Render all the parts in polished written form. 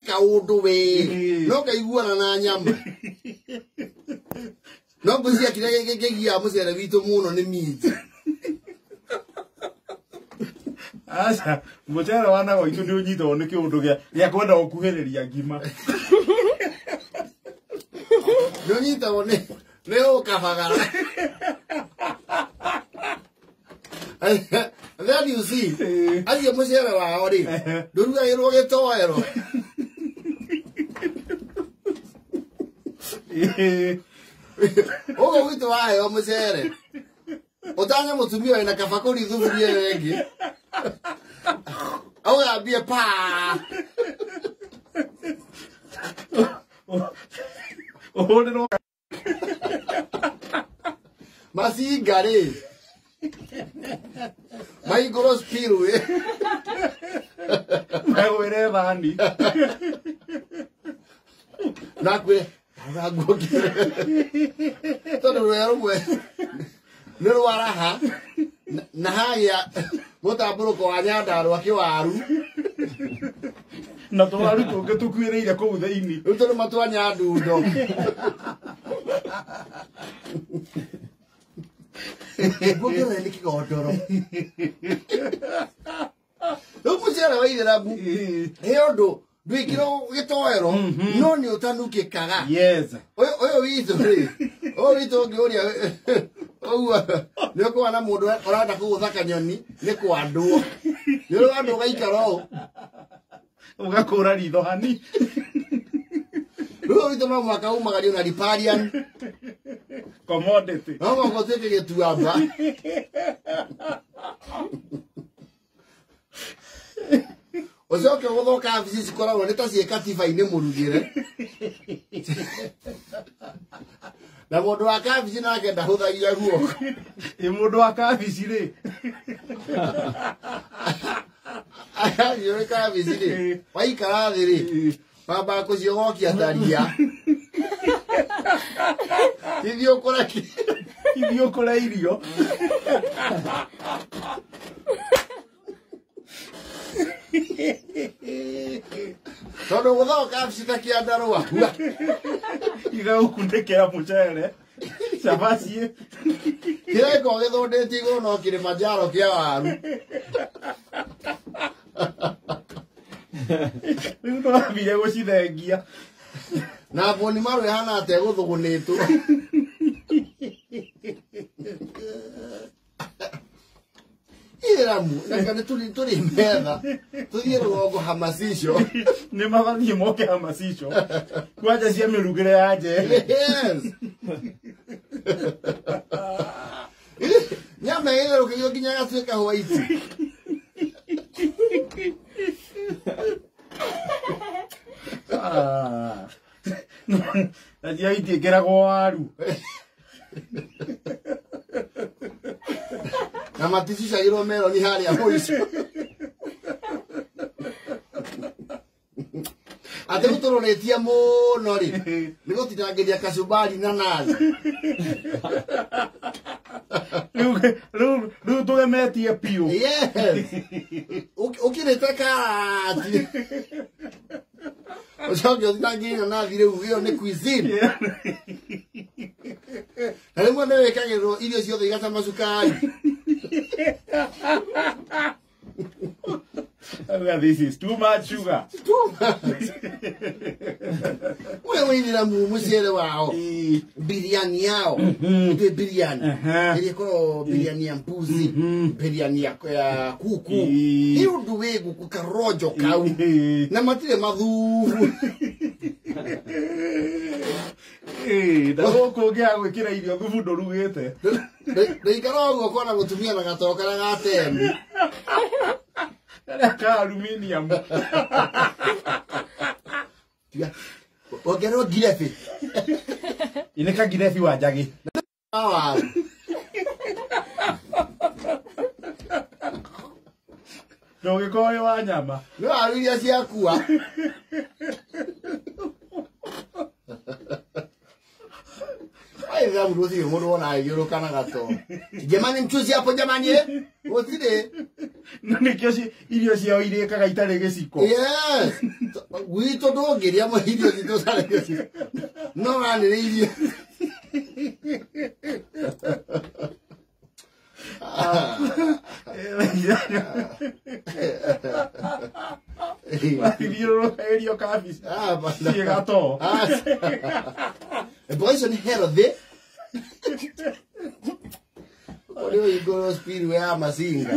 Kaũndũ we no kaiguana na nyama no ngwĩciria kĩrĩa kĩgiaga mũcere witũ mũno nĩ minji. Aca mũcere wa nago itũ nĩ ũnyitagwo nĩ kĩũndũ gĩa kwenda gũkuhĩrĩria ngima. Nĩ ũnyitagwo nĩ ũkabagara. Then you see acio mũcere wao rĩ ndũrugagĩrwo gĩtoero. Ũguo gwitũ waheo mũcere ũtanye mũtumia wĩna kabakũri thuburia ĩyo ĩngĩ ũgambie pa ũhũrĩrwo macinga rĩ maigũrũ spillway magwĩre thani nakwĩre nguokire tondũ rũrĩa rũmwe nĩ rwaraha na hagĩa mũtambũrũko wa Nyandarũa kĩwaru na tũwaru tũngĩ tũkuĩrĩire kũu thĩinĩ rĩu tũrĩma twa Nyandundo. Nguokire nĩ kĩgondoro. Rĩu mũcere wa ithĩramu he ũndũ ndwĩkĩrwo gĩtoero no nĩ ũtanukĩkaga. Yes. Ũyũ witũ rĩ, ũyũ witũ ũngĩũria ũguo nĩ ũkuona mũndũ ũrenda kũgũtha kanyoni nĩ kwandwo. Nĩ ũrĩ wandwo ũgaikara ũũ ũgakũra ritho hani. Rĩu witũ no mũhaka umagario na riparian commodity. No mũhaka ũtuĩke gĩtuamba. Ũcoke gũthũka wabici cikoragwo nĩ ta ciĩ katiba-inĩ mũrugĩre. Na mũndũ wa kabici nake ndahũthagia guoko. Ĩ mũndũ wa kabici rĩ acio nĩ kabici rĩ waikara thĩ rĩ mambaga kũciogokia taria ithiĩ ũkũre ithiĩ ũkũre irio. Tondũ gũthoo kabici ta kĩandarũa igagũkunĩkĩra mũcere cabaci kĩrĩa gĩkoragwo gĩthũndĩtie igũrũ no Kilimanjaro kĩa waru. Rĩu nĩwambire gũcithengia na boni maru ĩhana ta ĩgũthũgũnĩtwo. Ithĩramu reke nĩ tũrĩ metha tũthiĩ rũgongo hamasisho. Nĩ magathiĩ moke hamasisho kwanja cia mĩrugĩre ya njere. Yes. Nyama ĩtherũkagio nginya ĩgatuĩka white. Na cia itiĩkĩragwo waru na maticicagĩrwo meroni harĩa mũico. Atĩ gũtũrũrĩtie mũno rĩ nĩ gũtinangĩria kacumbari na nazi. Rĩu tũgemetie biũ. Yes. Ũkĩrĩte karati ũcoke ũtinangĩrie na nazi rĩu ĩyo nĩ cuisine. Na rĩmwe nĩ wĩkagĩrwo irio ciothe igacama cukari. This is too much sugar. Too much. Wewe wĩithĩramu mũcere wao biriani yao nĩ biriani ĩrĩa ĩkoragwo biriani ya mbuzi biriani ya kuku nĩ ũndũ wĩ ngũkũ karonjo kau na matirĩ mathubu. Na gũkũ ũngĩaga gwĩkĩra irio thubu ndũrugĩte. Ndũikara ũguo kuona mũtumia na gatoro karĩa ga teni karĩa ka aluminium. Ongererwo ngirebi. Ĩ nĩ kangirebi wa njagĩ. Waru. Ndũngĩkorwo wĩ wa nyama. Nĩ waru iria ciakua. Ai gũtirĩ mũndũ wona agĩũrũka na gatoro. Jamani mchuzi hapo jamani gũtirĩ. Na nĩkĩo irio ciao irĩkaga itarĩ gĩciko. Yes. Gwitũ ndũngĩrĩa irio citũ carĩrio no wanĩrĩirie. Mathiũrũrũkĩirio kabici. Ciĩ gatoo. Mboga icio nĩ healthy. Ũrĩa ũhingũrwo spillway ya Masinga.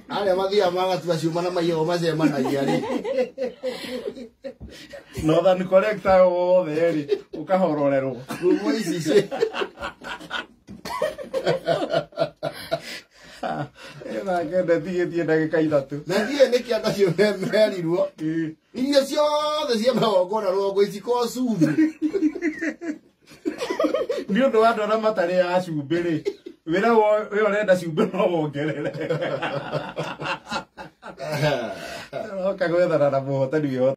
Arĩa mathiaga magatua ciũma na maiyagwo macemanagia rĩ. Northern Collector wothe rĩ ũkahororerwo. Ngumo ici ci. Ĩna kenda tigĩtie ndagĩka 3. Na ndiũĩ nĩkĩ andũ acio merirwo. Irio ciothe cia magongona rũgongo icikorwo cumbĩ. Nĩ ũndũ wa andũ arĩa matarĩaga cumbĩ rĩ, wĩra we ũrenda cumbĩ no wongerere. Roka gwethana na mũhotani wĩho.